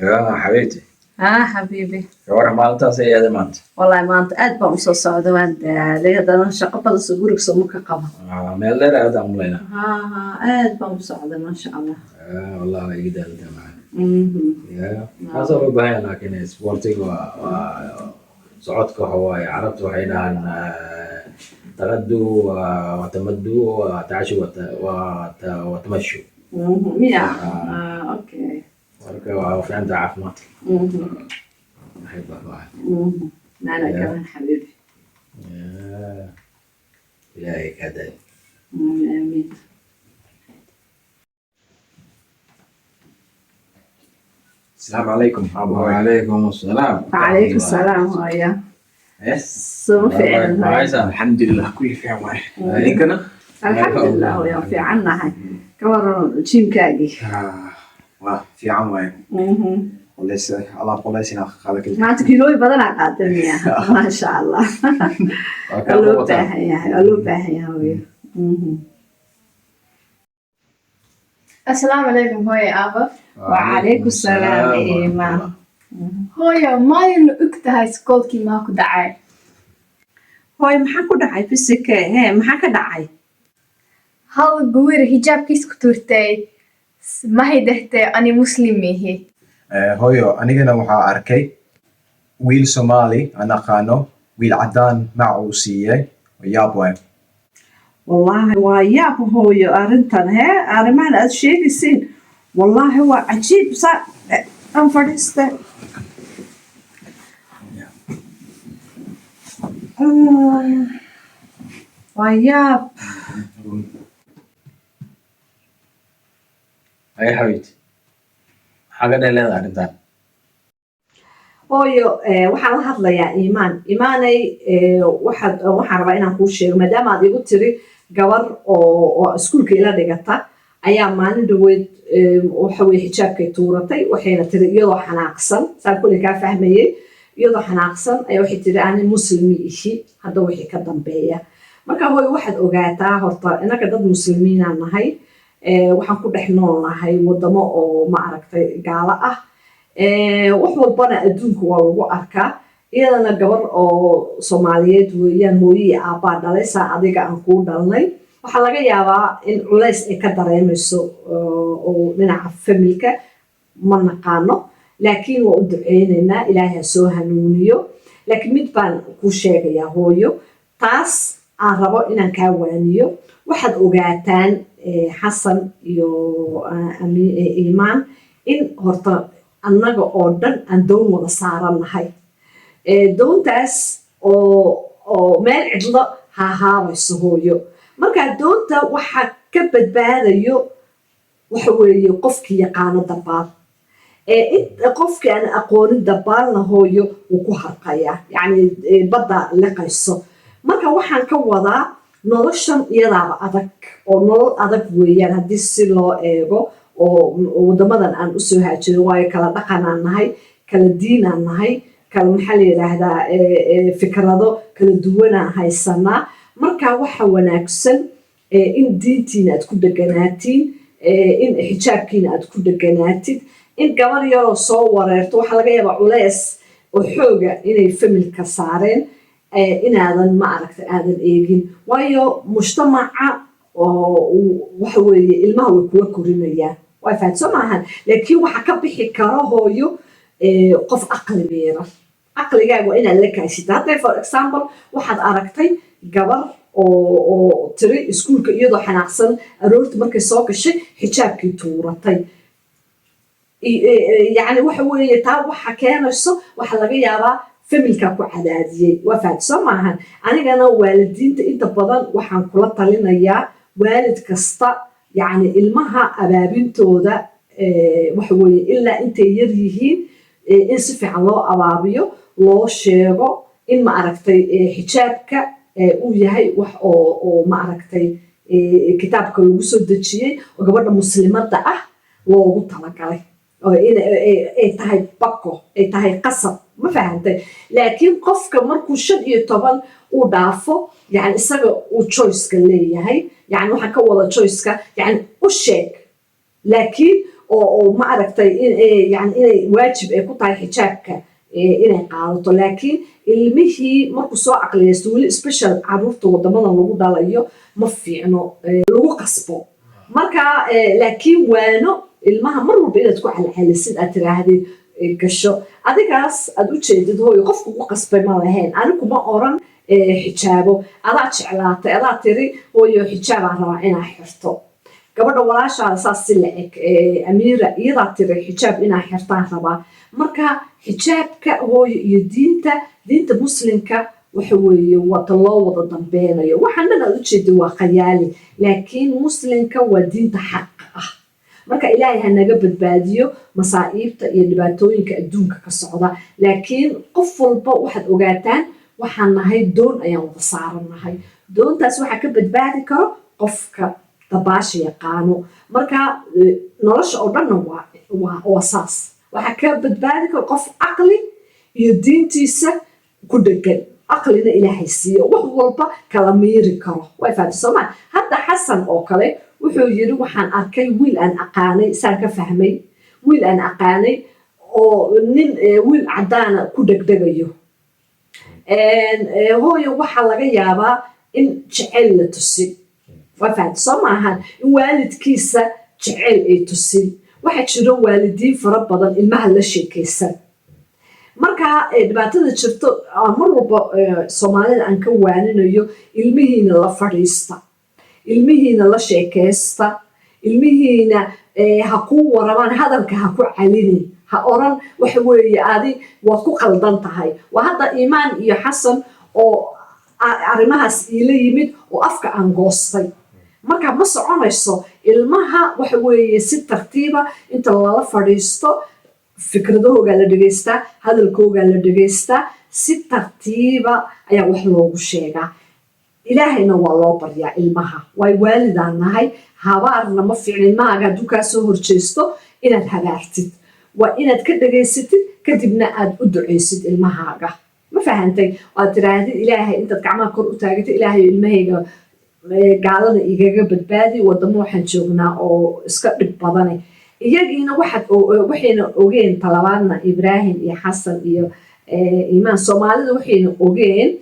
Ya xabiibti. Haa xabiibi. Gabadha maalintaas ay aaday maanta. Wallaahi maanta aad baan usoo socday, waan daalay, haddana shaqo badan soo guriga sooma ka qaba. Ah, meel dheer aad aan umalaynaa. Haa haa, aad baan u socday, maasha Allah. Wallahi waa iga daalatay macaan. Ya, taasoo loo baahan yahay, laakiin sportiga waa socodka. Waxa waaye, Carabta waxay dhahaan تغدوا وتمدوا وتعشوا وتمشوا. Miya? Ah. Ah, okay. Marka waa fiican tahay caafimaadka. Maxay baa Ana Ya. كمان حبيبي. Ya. Ilaahay kaa daayo. Amiin. Asalaamu calaykum, aabo, hooyo. وعليكم السلام. وعليكم السلام hooyo. Soo fiican hooyo. Maxaysan? Alxamdulilah, kulli fiican waaye. Idinkana? Alxamdulilah hooyo, fiican nahay. Ka waran gymkaagii? Ah, waa fiican waaye. Culays, alaab culays inaa qaada keli. Maanta kiilooyin badanaa qaaday miya? Maasha Allah. Waa waa kaa loo muuqataa. Baahan yahay, waa loo baahan yahay hooyo. Asalaamu calaykum, hooyo, aabo. وعليكم السلام iimaan. Hooyo, maalin og tahay iskoolkii maa ku dhacay? Hooyo, maxaa ku dhacay fisike? Hee, maxaa ka dhacay? Hal gawir xijaabkiis ku tuurtay, maxay dhahtay, "Ani Muslim mihi." Hooyo, anigana waxaa arkay wiil Soomaali aan aqaano, wiil caddaan mac uu siiyey. Yaab waaye. Wallaahi waa yaab hooyo arrintan. Hee, arrimahan aad sheegaysiin wallaahi waa cajiib. Sa aan fadhiiste. Ah, waa yaab. Ay xabiibti, maxaa ka dheh leedahay arrintan? Hooyo, waxaan la hadlayaa Iimaan. Iimaanay, waxaan rabaa inaan kuu sheego, maadaama aad igu tiri gabar oo iskuulka ila dhigata ayaa maalin dhaweyd, waxa weye, xijaabkay tuuratay, waxayna tiri iyadoo xanaaqsan, saan kulli kaa fahmayey, iyadoo xanaaqsan ayaa waxay tiri, "Ani Muslimi ihi hadda wixii ka dambeeya." Marka hooyo, waxaad ogaataa horta innaga dad Muslimiinaan nahay. Waxaan ku dhex nool nahay wadamo oo, ma aragtay, gaalo ah. Wax walbana adduunka waa lagu arkaa. Iyadana gabar oo Soomaaliyeed weeyaan, hooyo iyo aabbaa dhalay, saa adiga aan kuu dhalnay. Waxaa laga yaabaa in culays ay ka dareemayso oo dhinaca familka, ma naqaano, laakiin waa u duceynaynaa, Ilaahay ha soo hanuuniyo. Laakiin mid baan kuu sheegayaa hooyo, taas aan rabo inaan kaa waaniyo. Waxaad ogaataan, Xasan iyo Iimaan, in horta annaga oo dhan aan doon wada saarannahay. Doontaas oo meel cidlo hahaabayso hooyo. Marka doonta waxa ka badbaadayo waxa weeye qofkii yaqaano dabaal. Qofkii aan aqoonin dabaalna hooyo, wuu ku harqayaa, yacni badda liqayso. Marka waxaan ka wadaa, noloshan iyadaaba adag oo nolol adag weeyaan haddii si loo eego oo wadamadan aan usoo haajirin, waayo kala dhaqanaan nahay, kala diinaan nahay, kala, maxaa la yidhaahdaa, fikrado kala duwanaan haysanaa. Marka waxa wanaagsan in diintiina aad ku deganaatiin, in xijaabkiina aad ku deganaatid. In gabar yaroo soo wareerto, waxaa laga yaabaa culeys oo xooga inay familka saareen, inaadan, ma aragta, aadan eegin, waayo mujtamaca oo waxa weeye ilmaha way kula korinayaan, waa fahat soo maahan? Laakiin waxa ka bixi karo hooyo, qof aqli miiran. Aqligaaga waa inaad la kaashita. Hadda for example, waxaad aragtay gabar oo tiri iskuulka iyadoo xanaaqsan aroorti markay soo gashay xijaabkii tuuratay. Yacni waxa weeye, taa waxa keenayso waxa laga yaabaa familka ku cadaadiyey, waa fahat soo maahan? Anigana waalidiinta inta badan waxaan kula talinayaa, waalid kasta, yacni ilmaha abaabintooda, waxa weeye ilaa intay yar yihiin, in si fiican loo abaabiyo, loo sheego in, ma aragtay, xijaabka uu yahay wax oo, ma aragtay, kitaabka lagu soo dejiyey oo gabadha Muslimadda ah loogu talagalay, oo in ay tahay bako, ay tahay qasab, ma fahantay? Laakiin qofka markuu 15 uu dhaafo, yani isaga uu choiceka leeyahay. Yani waxaan ka wada choiceka, yani u sheeg, laakiin oo ma aragtay yani inay waajib ay ku tahay xijaabka inay qaadato. Laakiin ilmihii markuu soo caqliyaysto, weli special caruurta wadamadan lagu dhalayo, ma fiicno lagu qasbo. Marka laakiin waano ilmaha mar walba inaad ku calcalisid, aad tiraahdid gasho. Adigaas aad u jeedid, hooyo, qofku ku qasbay ma lahayn. Anigu ma oran xijaabo, adaa jeclaatay, adaa tiri, "Hooyo, xijaabaan rabaa inaa xirto." Gabadha walaashaada saas si la eg, Amiira, iyadaa tiri, "Xijaab inaa xirtaan rabaa." Marka xijaabka, hooyo, iyo diinta muslimka waxa weeye wata loo wada dambeynayo. Waxaan dhan aad ujeeda waa khayaali, laakiin muslimka waa diinta xaqa ah. Marka Ilaahay ha naga badbaadiyo masaa'iibta iyo dhibaatooyinka adduunka ka socda. Laakiin qof walba waxaad ogaataan, waxaan nahay doon ayaan wada saarannahay. Doontaas waxaa ka badbaadi karo qofka dabaasha yaqaano. Marka nolosha oo dhanna waa saas. Waxaa ka badbaadi karo qof caqli iyo diintiisa ku dhegan, caqlina Ilaahay siiyo, wax walba kala miiri karo. Way fahamtay soomaa? Hadda Xasan oo kale wuxuu yiri, "Waxaan arkay wiil aan aqaanay," saan ka fahmay, wiil aan aqaanay oo nin wiil cadaana ku dhegdhegayo. Hooyo, waxaa laga yaabaa in jecel la tusin. Waa fahamtay soo maahan? In waalidkiisa jecel ay tusin. Waxaa jiro waalidiin fara badan ilmaha la sheekaysan. Marka dhibaatada jirto, mar walba Soomaalida aan ka waaninayo, ilmihiina la fadhiista, ilmihiina la sheekaysta, ilmihiina ha kuu waramaan. Hadalka ha ku calinin, ha oran, "Waxa weeye adi waad ku qaldan tahay." Waa hadda Iimaan iyo Xasan oo arrimahaas iila yimid oo afka aan goostay. Marka ma soconayso. Ilmaha waxa weeye si tartiiba inta lala fadhiisto, fikradahoogaa la dhegaystaa, hadalkoogaa la dhegaystaa, si tartiiba ayaa wax loogu sheegaa. Ilaahayna waa loo baryaa ilmaha. Waay waalidaan nahay, habaarna ma fiicno. Ilmahaaga hadduu kaa soo horjeesto inaad habaartid, waa inaad ka dhegaysatid, kadibna aad u ducaysid ilmahaaga. Ma fahantay? Waad tiraahdid, "Ilaahay," intaad gacmaha kor u taagatid, "Ilaahay, ilmahayga gaalada igaga badbaadi." Wadamo waxaan joognaa oo iska dhib badane. Iyagiina waxaad waxayna ogeen talabaadna, Ibraahim iyo Xasan iyo Iimaan, Soomaalida waxayna ogeen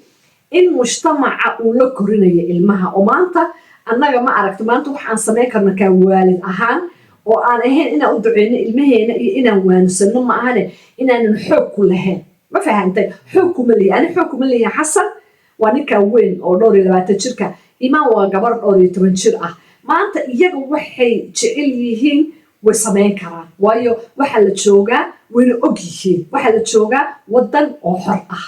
in mujtamaca uu la korinayo ilmaha. Oo maanta annaga, ma aragto, maanta waxaan samayn karna kaa waalid ahaan oo aan ahayn inaan u duceyno ilmaheena iyo inaan waanisano ma ahane, inaanan xoog ku lahayn. Ma fahantay? Xoog kuma lihi ani, xoog kuma lihi. Xasan waa ninkaa weyn oo dhowr iyo labaatan jirka, Iimaan waa gabar dhowr iyo toban jir ah. Maanta iyaga waxay jecel yihiin way samayn karaan, waayo waxaa la joogaa, wayna og yihiin, waxaa la joogaa waddan oo xor ah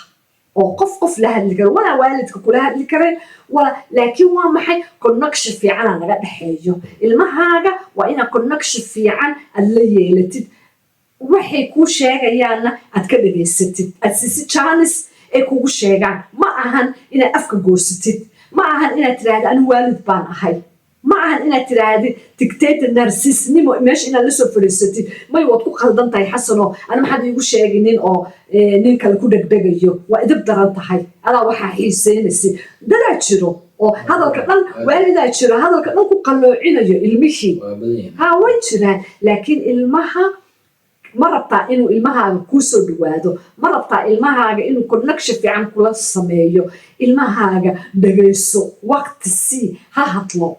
oo qof qof la hadli karo, walaa waalidka kula hadli kareen walaa. Laakiin waa maxay? Connection fiicana naga dhexeeyo. Ilmahaaga waa inaad connection fiican aad la yeelatid, waxay kuu sheegayaanna aad ka dhegaysatid, aad siisid chance ay kugu sheegaan. Ma ahan inaad afka goosatid, ma ahan inaad tiraahda, "Anigu waalid baan ahay." Ma ahan inaad tiraahdid dictator, narcissnimo meesha inaad lasoo fadhiisatid. "May, waad ku qaldan tahay, Xasano, ani maxaad iigu sheegay nin oo nin kale ku dhegdhegayo? Waa idib daran tahay, adaa waxaa xiiseynaysa." Dadaa jiro oo hadalka dhan, waalidaa jiro hadalka dhan ku qalloocinayo ilmihii. Waa badan yihiin. Ha, way jiraan. Laakiin ilmaha ma rabtaa inuu ilmahaaga kuu soo dhawaado? Ma rabtaa ilmahaaga inuu connection fiican kula sameeyo? Ilmahaaga dhagayso, waqti sii, ha hadlo,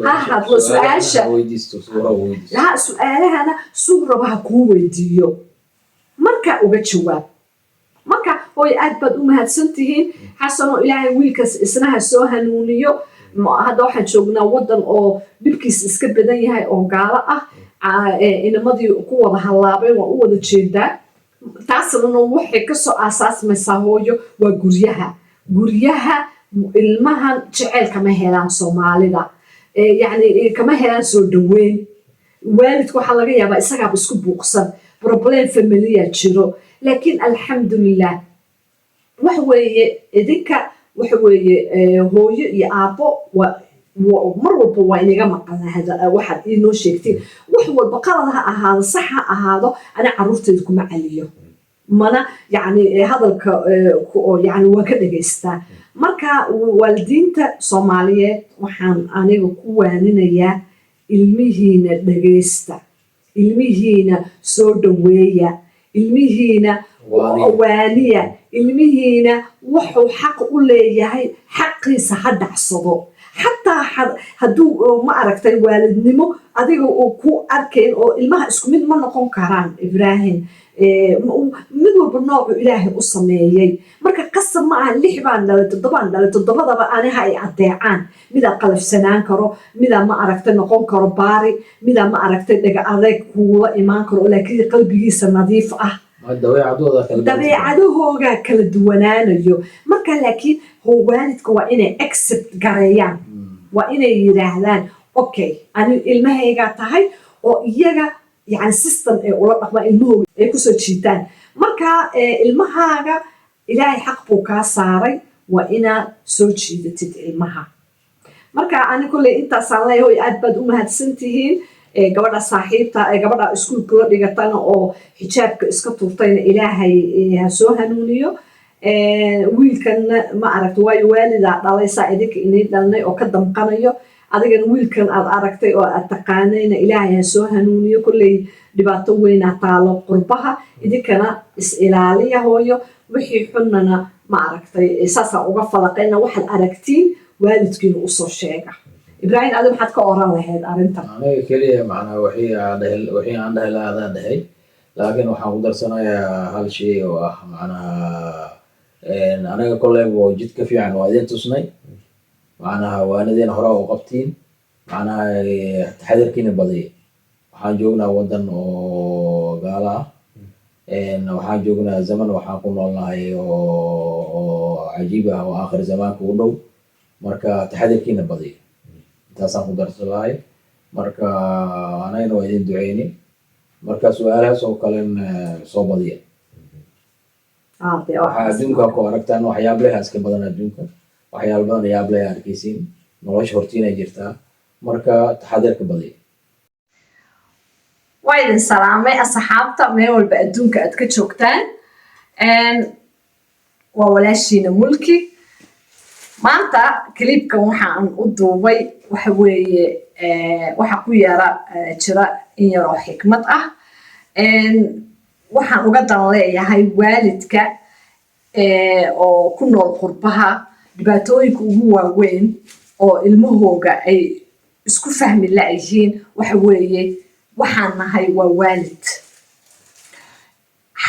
ha hadlo. Su-aasha ha weydiisto, suura weydiisto. Ha, su-aalahana suu raba ha kuu weydiiyo, markaa uga jawaab. Marka hooy, aad baad u mahadsan tihiin. Xasanoo, Ilaahay wiilkaas isna ha soo hanuuniyo. Hadda waxaan joognaa waddan oo dhibkiis iska badan yahay oo gaalo ah. Inamadii ku wada hallaabeen waa u wada jeedaa. Taasna waxay kasoo aasaasmaysaa, hooyo, waa guryaha. Guryaha ilmahan jeceyl kama helaan Soomaalida. Yacni kama helaan soo dhaweyn. Waalidka waxaa laga yaabaa isagaaba isku buuqsan, problem familia jiro. Laakiin alxamdulilah, waxa weeye idinka, waxa weeye hooyo iyo aabbo, mar walba waa inaga maqalnaa waxaad inoo sheegtiin. Wax walba, qalad ha ahaado, sax ha ahaado, ani caruurteeda kuma caliyo, mana yacni hadalka oo yacni waan ka dhegaystaa. Marka waalidiinta Soomaaliyeed waxaan aniga ku waaninayaa, ilmihiina dhegaysta. Ilmihiina soo dhaweeya, ilmihiina Waaniya. Waaniya ilmihiina. Wuxuu xaq u leeyahay xaqiisa ha dhacsado, xataa hadduu ma aragtay waalidnimo adiga uu ku arkayn oo ilmaha isku mid ma noqon karaan, Ibrahim. Mid walba noocu Ilaahay u sameeyey. Marka qasab ma aha lix baan dhalay, toddobaan dhalay, toddobadaba aniha ay adeecaan. Midaa qalafsanaan karo, midaa ma aragtay noqon karo baari, midaa ma aragtay dhaga adeeg kuula imaan karo, laakiin qalbigiisa nadiif ah. Dabeecadooda kala duwan. Dabeecadahoogaa kala duwanaanayo. Marka laakiin waalidka waa inay accept gareeyaan, waa inay yidhaahdaan, "Okay, ani ilmahaygaa tahay," oo iyaga yani system ay ula dhaqmaan ilmahooga ay kusoo jiitaan. Marka ilmahaaga Ilaahay xaq buu kaa saaray, waa inaad soo jiidatid ilmaha. Marka ani kolley intaasaan leeyahay. Aad baad u mahadsan tihiin. Gabadha saaxiibta, gabadha iskuulka la dhigatana oo xijaabka iska tuurtayna, Ilaahay ha soo hanuuniyo. Wiilkanna ma aragta, waayo waalidaa dhalay saa idinka inay dhalnay oo ka damqanayo. Adigana wiilkan aad aragtay oo aad taqaanayna, Ilaahay ha soo hanuuniyo. Kolley dhibaato weynaa taalo qurbaha. Idinkana is ilaaliya, hooyo. Wixii xunnana ma aragtay saasaan uga falaqayna. Waxaad aragtiin waalidkiina usoo sheega. Ibraahim, adi maxaad ka oran lahayd arrintan? Aniga keliya macnaa wixii aan dhahi lahaa adaan dhahay, laakiin waxaan ku darsanayaa hal shay oo ah macnaha aniga kolleyba jidka fiican waa idin tusnay, macnaha waanadiina hore u qabtiin, macnaha taxadirkiina badiya. Waxaan joognaa wadan oo gaala ah, waxaan joognaa zaman waxaan ku noolnahay oo cajiib ah oo aakhir zamaanka u dhow. Marka taxadirkiina badiya, intaasaan ku darsan lahay. Marka anagana waa idin duceyni. Marka su-aalahaas oo kalena soo badiya. Dee waxaa adduunka ku aragtaan waxyaab leh iska badan, adduunka waxyaalo badan yaab leh arkaysiin, nolosha hortiina jirtaa. Marka taxadirka badiya. Waa idin salaamay, asxaabta meel walba adduunka aad ka joogtaan. Waa walaashiina Mulki. Maanta clipkan waxaan u duubay waxa weeye waxa ku yara jira in yar oo xikmad ah. Waxaan uga dan leeyahay waalidka oo ku nool qurbaha dhibaatooyinka ugu waaweyn oo ilmahooga ay isku fahmi la'yihiin waxa weeye, waxaan nahay waa waalid,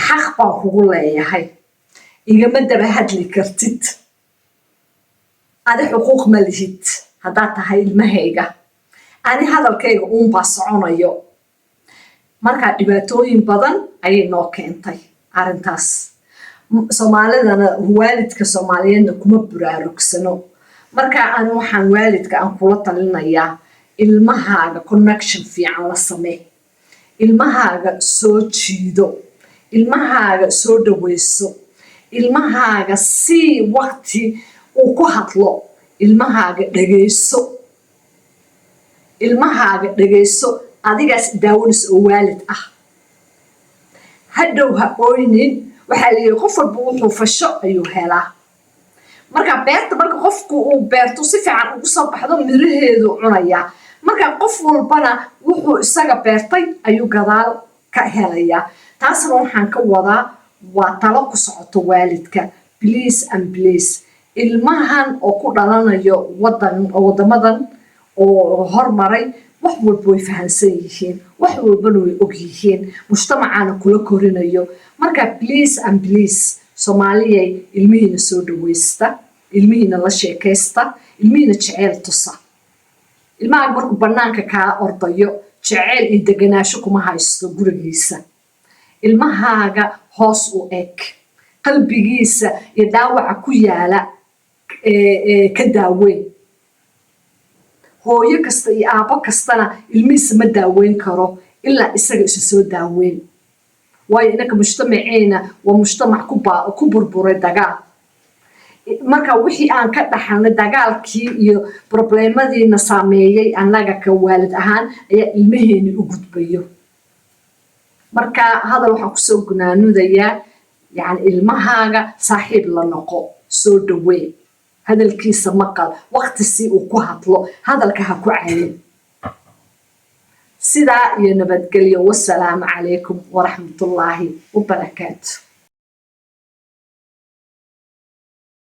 xaq baan kugu leeyahay, igama daba hadli kartid, adi xuquuq ma lihid haddaad tahay ilmahayga, ani hadalkayga uunbaa soconayo. Markaa dhibaatooyin badan ayay noo keentay arrintaas. Soomaalidana, waalidka Soomaaliyeedna kuma buraarugsano. Marka ani waxaan waalidka aan kula talinayaa, ilmahaaga connection fiican la samee, ilmahaaga soo jiido, ilmahaaga soo dhaweyso, ilmahaaga sii waqti uu ku hadlo, ilmahaaga dhegeyso, ilmahaaga dhegeyso. Adigaas daawanaysa oo waalid ah, hadhow ha ooynin. Waxaa la yidhi qof walba wuxuu fasho ayuu helaa. Marka beerta, marka qofku uu beerto si fiican ugu soo baxdo, miraheedu cunayaa. Marka qof walbana wuxuu isaga beertay ayuu gadaal ka helayaa. Taasna waxaan ka wadaa waa talo ku socoto waalidka. Please and please, ilmahan oo ku dhalanayo wadan, wadamadan oo hormaray, wax walba way fahansan yihiin, wax walbana way og yihiin, mujtamacana kula korinayo. Marka please and please, Soomaaliyay, ilmihiina soo dhawaysta, ilmihiina la sheekaysta, ilmihiina jeceyl tusa. Ilmaha markuu banaanka kaa ordayo, jeceyl iyo deganaasho kuma haysto gurigiisa. Ilmahaaga hoos u eg, qalbigiisa iyo dhaawaca ku yaala ka daaweyn. Hooyo kasta iyo aabbo kastana ilmihiisa ma daaweyn karo ilaa isaga isu soo daaweyn, waayo inanka mujtamaceena waa mujtamac ku burburay dagaal. Marka wixii aan ka dhaxalnay dagaalkii iyo problemadiina saameeyey annaga ka waalid ahaan ayaa ilmaheeni u gudbayo. Marka hadal waxaan kusoo gunaanudayaa, yani ilmahaaga saaxiib la noqo, soo dhaweyn, hadalkiisa maqal, waqti si uu ku hadlo, hadalka ha ku cayin. Sidaa iyo nabadgelyo. Wasalaamu calaykum waraxmatullaahi wabarakaatu.